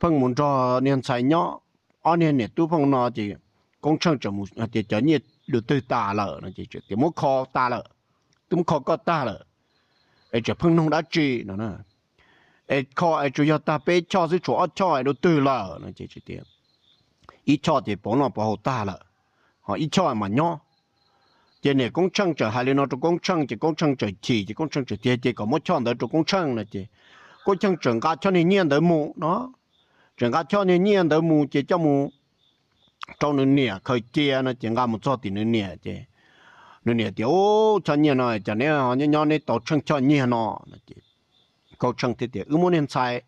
pheej mus nrog niag ntxhais nyob, ob niag niam tub pheej no ces Koob Tsheej tseem mus hais tias cov nyiaj dua twg tas lawm no ces tias muab kho tas lawm, twb muab kho koj tag lawm, es tseem pheej noog dab tsi no, es kho es tsuas yog tag peb choj xwb tshuav ob choj es dua twg lawm no ces tias ib choj ces pov noj pov haus tag lawm, ho ib choj mas nyob. Ces niam Koob Tsheej txawm hais li no rau Koob Tsheej ces Koob Tsheej txawm chim ces Koob Tsheej txawm tias ces kom muab choj ntawd rau Koob Tsheej no ces Koob Tsheej txawm nqa choj niag nyiaj ntawd mus no, txawm nqa choj niag nyiaj ntawd mus ces coj mus rau nws niam khaws cia no ces nqa mus txog tim nws niam ces nws niam tias u, choj nyiaj no cas neb nyob nyob neb tau tsheej choj nyiaj no no ces Koob Tsheej thiaj tias wb muab niag ntxhais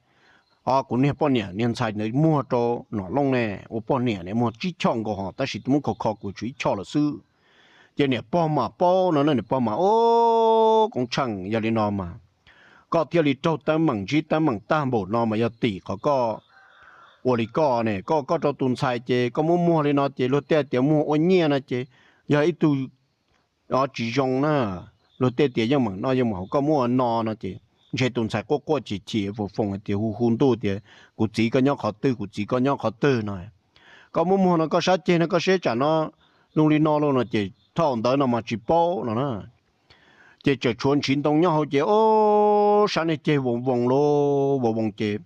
o kuv niag poj niam niag ntxhais ntawd muag rau Nom Looj ne ua poj niam ne muag tsib choj nkaus ho tab sis twb muab kho kho kuv tshuav ib choj lawm xwb. Ces niam pog mas paub no na, niam pog mas u, Koob Tsheej yog li no mas koj thiaj li raug teeb meem ntsib teeb meem tag npaum no mas yog tim qhov koj ua li koj ne, koj koj rau tus ntxhais ces koj muab muag li no ces luag tej tias muag ua nyiaj no ces yog ib tug o tsis zoo na, luag tej tias yeej meem noj yeej meem haus koj muab ua no no ces ntshe tus ntxhais quaj quaj chim chim foom foom hais tias hu hu ntuj tias kuv txiv koj nyob qhov twg, kuv txiv koj nyob qhov twg no, koj muab muag no koj sab ceg no koj seb tsam no zoo li no lauj no ces thaum ntawd no mas tsis paub no na. Ces txawm tshuav ntsiv ntoo nyob hauv ces o sab niag ceg voos voos lauj, voos voos ces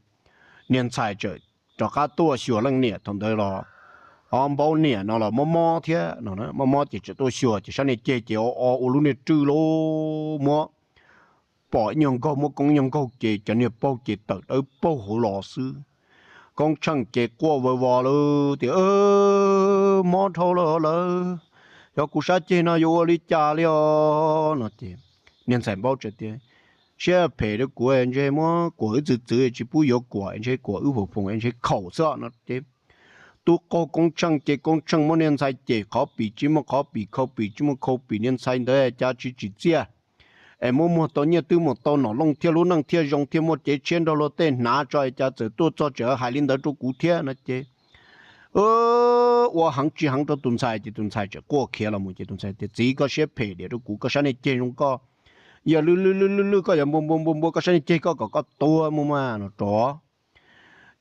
niag ntxhais txawm rov qab tuaj xyuas leej niam thaum ntawd los o npaub niam no los mob mob thiab no, mob mob ces txawm tuaj xyuas ces sab niag ceg ces o o ua lub niag rwj lauj, muab pom ib nyuag nkaug, muab koob ib nyuag nkaug ces cov niag paug ces tawm dawb paug hauv los xwb. Koob Tsheej ces quaj vawv vos lawm tias mob dhau lawm lawm, yog kuv sab ceg no yuav ua li cas li os no ces niag ntxhais npaub txawm tias siab phem rau kuv, ntshe muab kuam wb txwv txwv tsis pub yuav kuam, ntshe kuam wb foom foom ntshe khaum xwb no ces tub qaug Koob Tsheej ces Koob Tsheej muab niag ntxhais cem qhov pim tsis muaj qhov pim, khau pim tsis muaj khau pim, niag ntxhais ntawd cas tsis tsim txiaj es muab muag tau nyiaj twb mus tau Nom Looj thiaj lub neej thiaj zoo thiaj muaj cev tshiab nrog luag tej hnav tso es cas txawm tuaj txog tseem hais li ntawd rau kuv thiab no ces ua heev tsis heev rau tus ntxhais ces tus ntxhais txawm quaj khiav los mus ces tus ntxhais tias txiv koj siab phem diam rau kuv, koj sab niag ceg zoo koj, yog lwj lwj lwj lwj lwj koj yuav npua npua npua npua koj sab niag ceg koj kom koj tuag mus mas no rov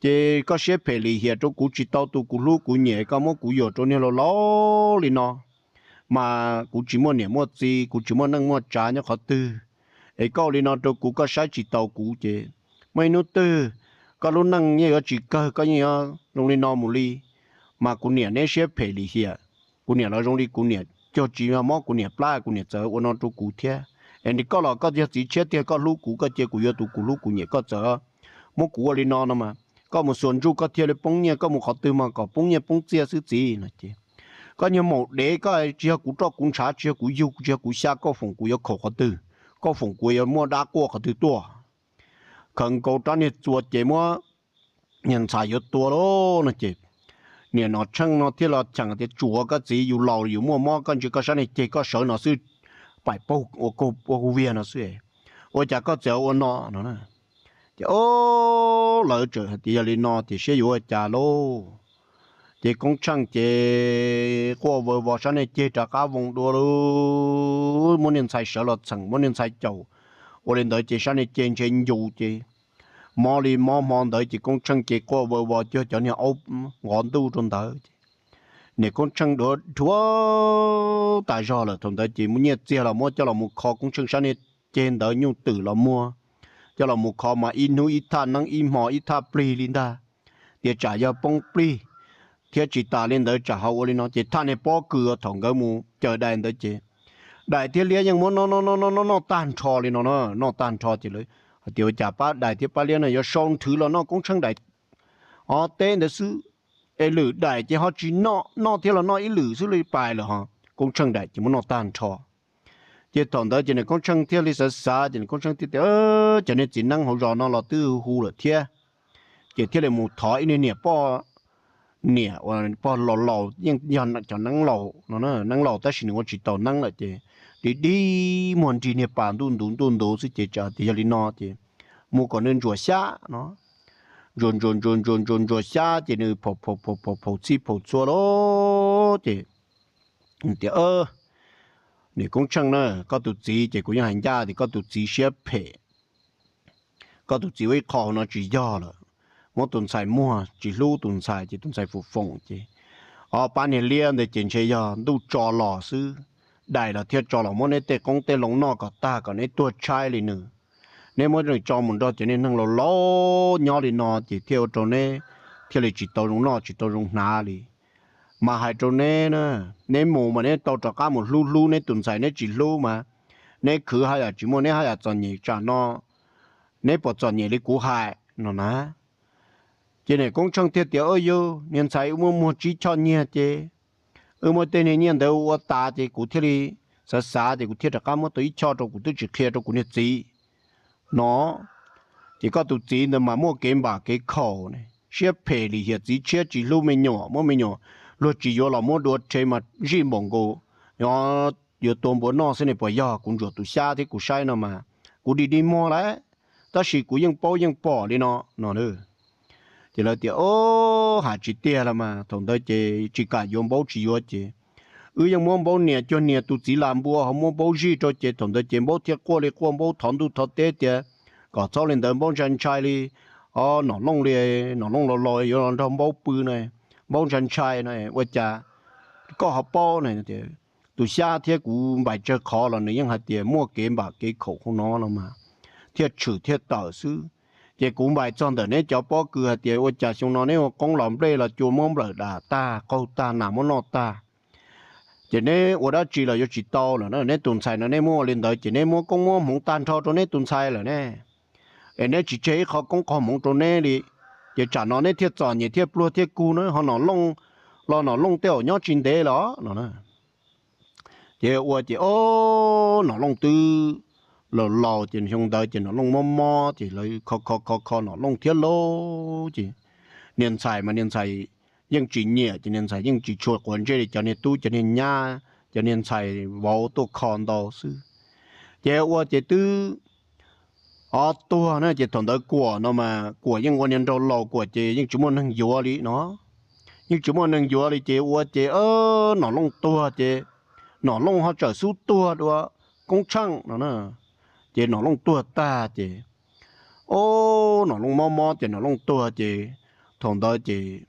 ces koj siab phem lim hiam rau kuv tsis tau tus kuv hlub kuv nyiam, koj muab kuv yuam rau niag laus laus li no mas kuv tsis muaj niam muaj txiv, kuv tsis muaj neej muaj tsav nyob qhov twg, es koj ua li no rau kuv koj saib tsis taus kuv ces muaj ib hnub twg koj lub neej yeej yuav tsis kawg, koj yeej yuav zoo li no mus li. Mas kuv niam neb siab phem lim hiam, kuv niam los zoo li kuv niam cuag tsis yog mob kuv niam plab kuv niam txawm ua no rau kuv thiab. Es koj los koj yog txiv tshiab tiag koj hlub kuv koj cia kuv yuav tus kuv hlub kuv nyiam koj txawm muab kuv ua li no no mas koj mus xuas ntsuj koj thiaj li poob nyiaj, koj mus qhov twg mas kom poob nyiaj poob txiaj xwb txiv no ces koj niag maum dev koj tsis yog kuv roj kuv ntshav tsis yog kuv yug tsis yog kuv xya koj foom kuv yuav khaum qhov twg, koj foom kuv yuav muaj dab quaj qhov twg tuaj. Khaws nkaus rab niag txuas ces muab niag ntxhais yuav tua lauj no ces niam Nom Tsheej no thiaj los cheem tias tsuav koj txiv yus laus yus muaj mob koj ntsia koj sab niag ceg koj sawv no xwb, paim paug ua kaug ua kaug viag no xwb, ua cas koj txawm ua no no na. Ces o lawv txawm hais tias yog li no ces siab yuav ua cas lauj. Ces Koob Tsheej ces quaj vawv vos sab niag ceg rov qab voos dua lauj, muab niag ntxhais sawv los txheem muab niag ntxhais caum. Ua li ntawd ces sab niag ceg ntshe ncu ces mob li mob hmo ntawd ces Koob Tsheej ces quaj vawv vos cuag cov niag aub nqov ntuj rau ntawd ces niam Koob Tsheej dhuav dhuav tas zog lawm thaum ntawd ces muab nyiaj txiag los muab coj los mus kho Koob Tsheej sab niag ceg ntawd, nyuj twm los muag coj los mus kho mas ib hnub ib thaj neeb ib hmo ib thaj plig li ntag. Tias tsam yog poob plig thiab tsis tas li ntawd tsam ho ua li no ces thaj niag pob kws thaum nkawd mus caw dais ntawd ces dais thiab liab yeej muab noj noj noj noj noj noj tag nrho li no na, noj tag nrho ces lawv hais tias ua cas pab dais thiab pab liab no yuav sau nthwv los noj Koob Tsheej daim o teb ntawd xwb, es lwm daim ces ho tsis noj, noj thiab los noj ib lwm xwb li pais lawm ho Koob Tsheej daim ces muab noj tag nrho. Ces thaum ntawd ces niam Koob Tsheej thiaj li xav xav ces niam Koob Tsheej thiaj tias cov niag txiv neeb hauv zos no los twb hu lawm thiab, ces thiaj li mus thov ib niag niam poj niam uas pog laus laus yeej yog cov neeb laus no, neeb laus tab sis nws ua tsis tau neeb lawm ces dig dig muag nrig niag pas ntuj ntuv ntuj ntuv xwb ces tsam tias yog li no ces mus kom nws ntsuas xyab no. Ntsuas ntsuas ntsuas ntsuas ntsuas ntsuas xyab ces nws phaum phaum phaum phaum txhij phaum txhua lawm ces tias, Niam Koob Tsheej na, koj tus txiv ces kuv yeej hais ncaj tias koj tus txiv siab phem. Koj tus txiv ua ib qho no tsis yog lawm, muab tus ntxhais muag tsis hlub tus ntxhais ces tus ntxhais foom foom ces ob pab niag liab ntawd ces ntshe yog ntuj tso los xwb, dais los thiaj tso los muab neb tej qoob tej loo noj kom tag kom neb tuag tshaib li nws. Neb muab nws tso mus nrog cov niag neeg laus laus nyob li no ces thiaj ua rau neb thiaj li tsis tau zoo noj tsis tau zoo hnav li. Mas hais rau neb na, neb mus mas neb tau rov qab mus hlub hlub neb tus ntxhais, neb tsis hlub mas neb khwv haj yam tsis muaj neb haj yam txom nyem tsam no, neb puas txom nyem li kuv hais no na. Ces niam Koob Tsheej thiaj tias, Au yug, niag ntxhais wb muab muag tsib choj nyiaj ces wb muab tej niag nyiaj ntawd ua tas ces kuv thiaj li xav xav ces kuv thiaj rov qab muab tau ib choj rau, kuv twb tsis qhia rau kuv niag txiv no. Ces koj tus txiv ntawd mas muaj kev npam kev khaum ne, siab phem lim hiam txiv tshiab tsis hlub me nyuam, muab me nyuam luag tsis yuav los muab dua rhe mas zij npaum nkaus yuav tua npua noj xwb ne. Puas yog? Kuv ntsuam tus xyab thiab kuv saib no mas kuv dig dig muag lawm, tab sis kuv yeej paub yeej pom li no no. Ces lawv tias, Au, hais tsis tiag los mas thaum ntawd ces tsis kam yuav, Npaub tsis yuav ces wb yeej muab Npaub niam cuag niam tus txiv las npua ho muab Npaub zij rau ces thaum ntawd ces Npaub thiaj quaj li quaj, Npaub thov ntuj thov teb tias kom txhob li ntawd, Npaub ntshai ntshai li, o, Nom Looj li, Nom Looj laus laus yuav los nrog Npaub pw no, Npaub ntshai ntshai no, ua cas koj ho paub na? Tus xyab thiab kuv npais tsawg qhov los nws yeej hais tias muaj kev npam kev khaum hauv no los mas thiaj tshwm thiaj tawm xwb. Ces kuv npais txog ntawm neb cov pob kws hais tias ua cas xyoo no neb ua qoob los nplej los cua muab nplawm dam tag qaug tag nas muab noj tag, ces neb ua dab tsi los yuav tsis tau lawm na. Neb tus ntxhais no neb muab ua li ntawd ces neb muab koob muab hmoov tag nrho rau neb tus ntxhais lawm ne, es neb tsis tseg ib qho koob qho hmoov rau neb li, ces tsam no neb thiaj txom nyem thiaj pluag thiaj kug na. Ho Nom Looj los Nom Looj tej zaum nyob tsis ntev los no. Ces ua ces, o, Nom Looj twb laus laus ces xyoo ntawd ces Nom Looj mob mob ces lawv kho kho kho kho Nom Looj thiab lauj. Ces niag ntxhais mas niag ntxhais yeej tsis nyiam ces niag ntxhais yeej tsis tshua quav ntsej li cov niag tub cov niag nyab cov niag ntxhais vauv tuaj kho ntau xwb. Ces ua ces twb o tuag na, ces thaum ntawd Kuam no mas Kuam yeej ua niag nraug laus, Kuam ces yeej tsis muaj neeg yuav li no. Yeej tsis muaj neeg yuav li ces ua ces Nom Looj tuag ces Nom Looj ho txawm xub tuag dua Koob Tsheej no na. Ces Nom Looj tuag tag ces, o, Nom Looj mob mob ces Nom Looj tuag ces thaum ntawd ces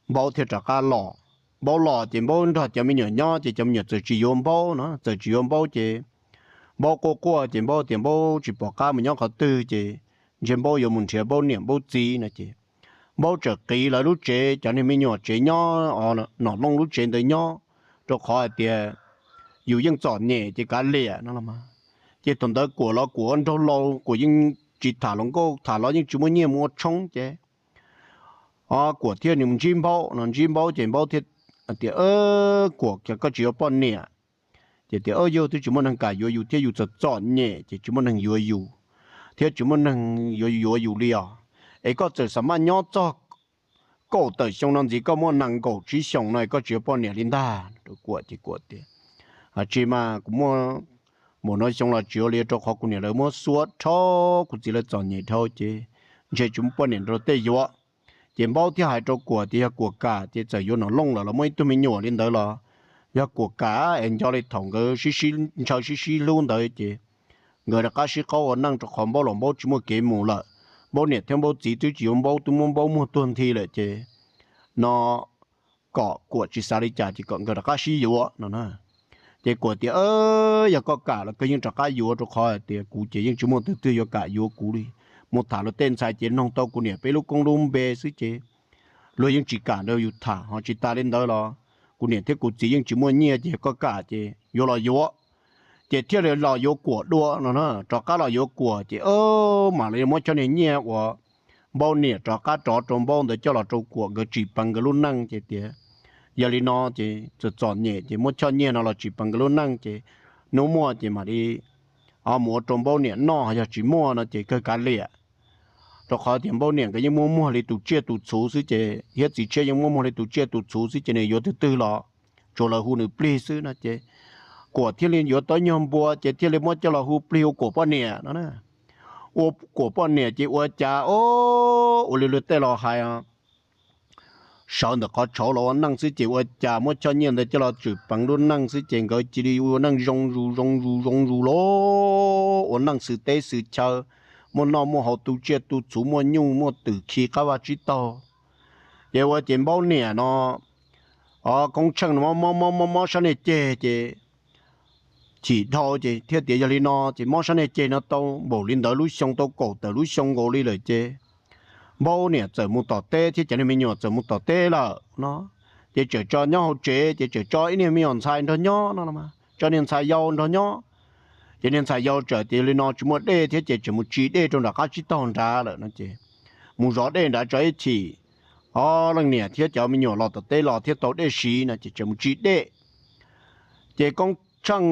Npaub thiaj rov qab los. Npaub los ces Npaub nrog cov me nyuam nyob ces cov me nyuam txawm tsis yuav Npaub no, txawm tsis yuav Npaub ces Npaub quaj quaj ces Npaub tias Npaub tsis pom qab mus nyob qhov twg ces ntshe Npaub yuav mus nrhiav Npaub niam Npaub txiv no ces Npaub txawm qiv lawv lub tsev, cov niag me nyuam tsev nyob, Nom Looj lub tsev ntawd nyob, rau qhov hais tias yus yeej txom nyem ces kav liam no los mas. Ces thaum ntawd Kuam los Kuam ua nraug laus, Kuam yeej tsis tham hluas nkauj, tham los yeej tsis muaj nyiaj mus ua tshoob ces o Kuam thiaj nws ntsib Npaub no, ntsib Npaub ces Npaub thiaj tias, Kuam, koj tsis yuav poj niam? Ces tias, Yus twb tsis muaj neeg kam yuav yus thiab yus txom txom nyem ces tsis muaj neeg yuav yus thiab tsis muaj neeg yuav yuav yus li os. Es koj txawm xam maj nyob txog kaum tawm xyoo no ntxiv, koj muaj nees nkaum tsib xyoos no koj tsis yuav poj niam li ntag. Rau Kuam ces Kuam tias, Tsis mas kuv muaj npaum no xyoo los tsis yuav li, rau qhov kuv niam lawv muab xuab dhau, kuv txiv lawv txom nyem dhau ces ntshe tsis muaj poj niam nrog tej yuav. Ces Npaub thiaj hais rau Kuam tias yog Kuam kam ces txawm yuav Nom Looj lawm los muaj ib tug me nyuam li ntawd los yog Kuam kam es nco li thaum nkawd sib sib ntshaw sib sib hlub ntawd ces nkawd rov qab sib qab ua neej, rau qhov Npaub los Npaub tsis muaj kev mus lawm. Npaub niam thiab Npaub txiv twb tsis yuav Npaub, twb muab Npaub muag tuag nthi lawm ces no kom Kuam tsis xav li cas ces kom nkawd rov qab sib yuav no na. Ces Kuam tias, Yog koj kam los koj yeej rov qab yuav, rau qhov hais tias kuv ces yeej tsis muaj tus twg yuav kam yuav kuv li. Mus tham luag tej ntxhais ces noog tau kuv niam peb lub koob lub npe xwb ces luag yeej tsis kam nrog yus tham. Ho tsis tas li ntawd los kuv niam thiab kuv txiv yeej tsis muaj nyiaj, ces yog koj kam ces yuav los yuav. Ces thiaj li los yuav Kuam dua no na, rov qab los yuav Kuam ces mam li muab choj niag nyiaj uas Npaub niam rov qab rov rau Npaub ntawd coj los rau Kuam, nkawd tsim peev nkawd lub neej ces tias yog li no ces txawm txom nyem ces muab choj nyiaj no los tsim peev nkawd lub neej ces hnub muaj ces mam li mus ua rau Npaub niam noj, yog tsis muaj no ces kawg kav liam. Rau qhov tias Npaub niam nkawd yeej muaj muag li tus tsiaj tus txhuv xwb ces, thiab txiv tshiab yeej muaj muag li tus tsiaj tus txhuv xwb ces nws yuav twg twg los tsuas lawv hu nws plig xwb no ces, Kuam thiaj li yuav tau nyuag npua ces thiaj li muab coj los hu plig ua Kuam poj niam no na. Ua Kuam poj niam ces ua cas o, ua li luag tej los hais, sawv ntawm qhov tshauv los ua neej xwb ces ua cas muab choj nyiaj ntawd coj los tswm peev lub neej xwb ces nkawd cia li ua neej zoo zus zoo zus zoo zus los ua neej xwm teb xwm chaw, muaj noj muaj haus tu tsiaj tu txhuv muaj nyuj muaj twm khi qab vaj tsib taug. Ces ua ces Npaub niam no, o, Koob Tsheej no mob mob mob mob sab niag ceg ces chim dhau ces thiaj tias yog li no ces mob sab niag ceg no tau npaum li ntawd lub xyoo tau kaum tawm lub xyoo nkaus li lawm ces Npaub niam txawm mus tom teb thiab cov niag me nyuam txawm mus tom teb lawm no. Ces tseem tso nyob hauv tsev ces tseem tso ib niag me nyuam ntxhais nrog nyob no los mas tso niag ntxhais yau nrog nyob. Ces niag ntxhais yau txawm tias yog li no tsis muaj dej thiab ces tseem mus tsis dej rau nram qab tsib taug nrad lawm no ces mus zov dej nrad tso ib chim, o, leej niam thiab cov me nyuam los tom teb los thiab tau dej siv no ces tseem mus tsis dej. Ces Koob Tsheej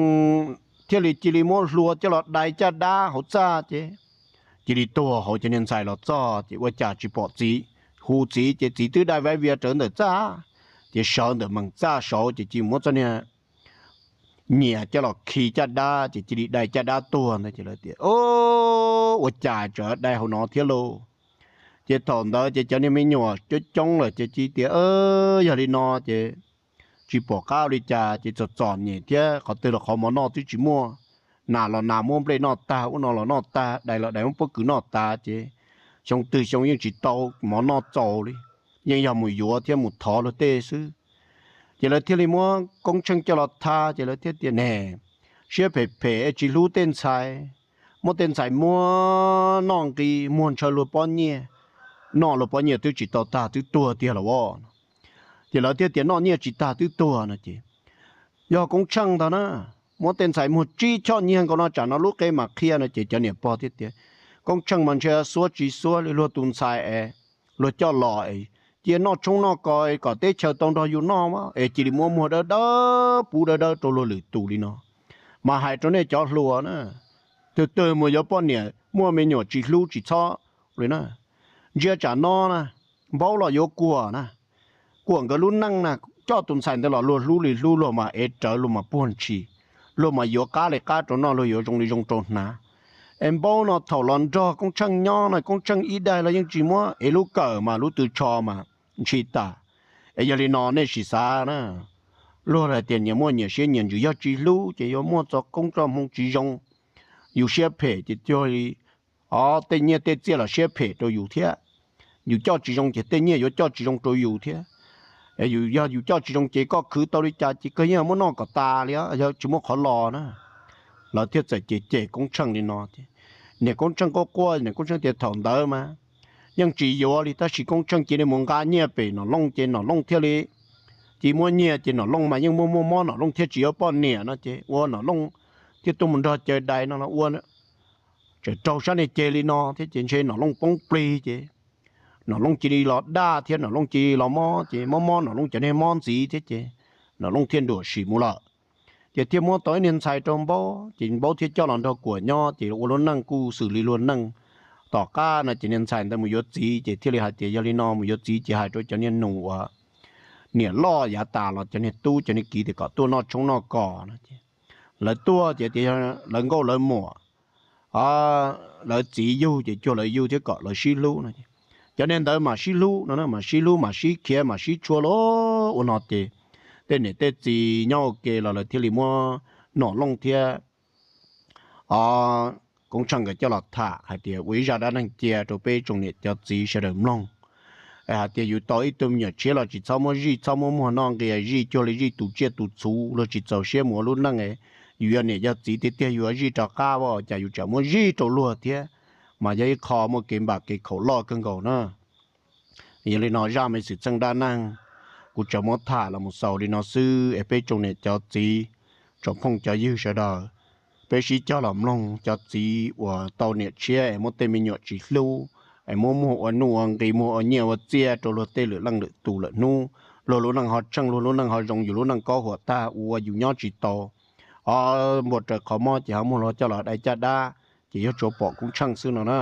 thiaj li cia li muab hlua coj los dai caj dab hauv txaj ces cia li tuag hauv cov niag ntxhais los txog ces ua cas tsis pom txiv. Hu txiv ces txiv twb dai vaib vias rawv ntawm txaj, ces sawv ntawm meem txaj saud ces cia li muab txoj niag nyias coj los khi caj dab ces cia li dai caj dab tuag ntawd ces lawv tias, Ua cas tseem dai hauv no thiab lauj? Ces thaum ntawd ces cov niag me nyuam coob coob lawm ces cia li tias, Yog li no ces tsis pom qab ua li cas ces txom txom nyem thiab qhov twg los qhov mov noj twb tsis muaj, nas los nas muab nplej noj tag, ub no los noj tag, dais los dais muab pob kws noj tas ces xyoo twg xyoo yeej tsis tau mov noj txaus li, yeej yog mus yuav thiab mus thov luag tej xwb. Ces lawv thiaj li muab Koob Tsheej coj los tha ces lawv thiaj tias, Ne, siab phem phem es tsis hlub tej ntxhais, muab tej ntxhais muag noj nqi muag ntshaw luag pob nyiaj, noj luag pob nyiaj twb tsis tau tag twb tuag tiag los as. Ces lawv thiaj tias, Noj nyiaj tsis tag twb tuag no ces yog Koob Tsheej ntag na, muab tej ntxhais muag tsib choj nyiag nkaus no tsam no lub qe mam qhia no ces cov niam pog thiaj tias, Koob Tsheej mas ntshe xuab tsis xuab li luag tus ntxhais es luag coj los es cia noj tshoob noj kos kom teb chaws tau nrog yus noj es cia li muab muag dawb dawb pub dawb dawb rau luag lwm tus li no. Mas hais rau nej cov hluas na, twg twg mus yuav poj niam muaj me nyuam tsis hlub tsis txhob li na. Ntsia tsam no na, Npaub los yuav Kuam na, Kuam nkawd lub neej na, coj tus ntxhais ntawd los luag hlub li hlub, luag mas ev rawv luag mas puag ntshis, luag mas yuav qab li qab rau noj, luag yuav zoo li zoo rau hnav. Es Npaub no thaum los nrog Koob Tsheej nyob no Koob Tsheej ib daim los yeej tsis muab ev lub kawm mas lub tw tsho mas ntshis tas. Es yog li no nej sim xav na, luag hais tias nyias muaj nyias siab nyias ntsws, yog tsis hlub ces yuav muaj txoj koob txoj hmoo tsis zoo. Yus siab phem ces cuag li o, tej nyiaj tej txiaj los siab phem rau yus thiab. Yus coj tsis zoo ces tej nyiaj yuav coj tsis zoo rau yus thiab. Yus yog yus coj tsis zoo ces koj khwv tau li cas ces koj yeej muab noj kom tas li, yog tsis muaj qhov los na. Lawv thiaj txawm cem cem Koob Tsheej li no. Niam Koob Tsheej quaj quaj, niam Koob Tsheej tias thaum ntawd mas yeej tsis yuav li, tab sis Koob Tsheej cia li mus nqa nyiaj pem Nom Looj ces Nom Looj thiaj li, cia muab nyiaj ces Nom Looj mas yeej muaj muaj mob, Nom Looj thiaj tsis yuav poj niam no ces ua Nom Looj thiaj tuaj mus nrog caw dais no los ua tseem raug sab niag ceg li no thiab ces ntshe Nom Looj poob plig ces Nom Looj cia li los daj thiab Nom Looj cia li los mob ces mob mob Nom Looj cov niag mob ntxiv thiab ces Nom Looj thiaj nruam sim mus lawm. Ces thiaj muab tau ib niag ntxhais rau Npaub ces Npaub thiaj coj los nrog Kuam nyob ces ua lub neej kuj xws li luag neej. Tom qab no ces niag ntxhais ntawd mus yuav txiv ces thiaj li hais tias yog li no mus yuav txiv ces hais rau cov niag nus uas niam loj yav tas los cov niag tub cov niag kiv tias kom tuaj noj tshoob noj kos no ces lawv tuaj ces tias lawv nkauj lawv muam, lawv txiv yug ces cuag lawv yug thiab kom lawv sib hlub no. Cov niag ntawd mam sib hlub no, mam sib hlub mam sib khiav mam sib tshua los ua no ces tej niam tej txiv nyob ua ke los lawv thiaj li muab Nom Looj thiab Koob Tsheej nkawd coj los tham hais tias ua ib zaj dab neeg cia rau peb tsoom niam cov txiv sawv daws mloog. Hais tias yus tau ib tug me nyuam tshiab los tsis txhob muab zij txhob muab muag noj nqi, zij cuag li zij tus tsiaj tus txhuv, luag tsis txaus siab mus ua lub neej. Yus yog niam yog txiv tiag tiag yus yuav zij rov qab, cas yus tseem muab zij rau luag thiab, mas yog ib qho muaj kev npam kev khaum loj kawg nkaus na. Yog li no zaj me xwm txheej dab neeg kuv tseem muab tham los mus xaus li no xwb es peb tsoom niam cov txiv, tsoom phooj cov ywg sawv daws, peb sib cog los mloog cov txiv uas tau niam tshiab es muab tej me nyuam tsis hlub, es muab muag ua nuj ua nqi muag ua nyiaj ua txiaj rau luag tej lwm leej lwm tus lawm hnub luag lub neej ho tsheej luag lub neej ho zoo yus lub neej kob huam tag ua yus nyob tsis tau, o, npua raws qhov mob ces ho muag luag coj los dai caj dab, ces yog tsuas pom Koob Tsheej xwb no na.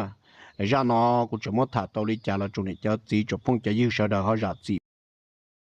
Zaj no kuv tseem muab tham tau li cas los tsoom niam cov txiv tsoom phooj cov ywg sawv daws ho zam txim.